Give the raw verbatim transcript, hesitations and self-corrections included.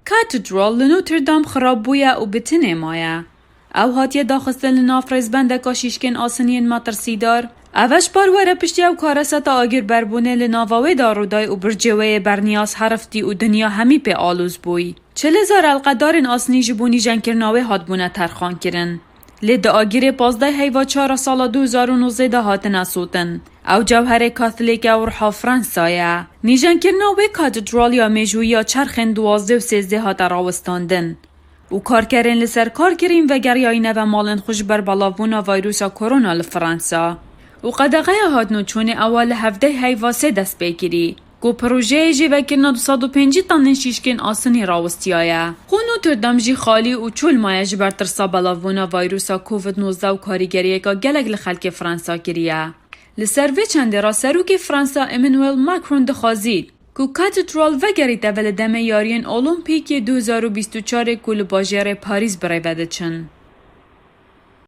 Cathedral li Notre Dame xirab bûye û bi tinê maye. Ew hatiye daxistin li nav rêzbendeka şîşkên asiniyên metirsîdar. Ev e ji par were piştî ew kareseta agirberbûnê li nava wê de rûday û bircê wê yê berniyaz heriftî û dinya hemî pê alûz bûy. Çil hezar elqedarên asinî ji bo nîjenkirina wê hatbûne terxankirin. Lê di agirê pazdeh heyva çar a sala du hezar û nozdeh de hatine sotin. Ew cewherê Katholîk e û riha Fransa ye. Nîjenkirina wê katedral ya mêjûyî ya çerxên duwazdeh û sêzdeh hate rawestandin. Û karkerên li ser kar kirîn vegeriyayîne ve malên xwe ji ber belavbûna vîrusa korona li Fransa. Û qedexeya hatin û çûnê ewa li hevdeh heyva sê dest pê kirî, ku projeyê jêvekirina du sed û pêncî tanên şîşkên asinî rawistiyaye. Xwe Notre Dame jî xalî û çol maye ji ber tirsa belavbûna vîrusa covid nozdeh û karîgeriyeka gelek li xelkê Fransa kiriye. Li ser vê çendê re Serokê Fransa Emmanuel Macron dixwazî ku katedral vegerîte ve li demê yariyên Olîmpîk yê du hezar û bîst û çar ê ku li bajêrê Parîs bi rê ve diçin.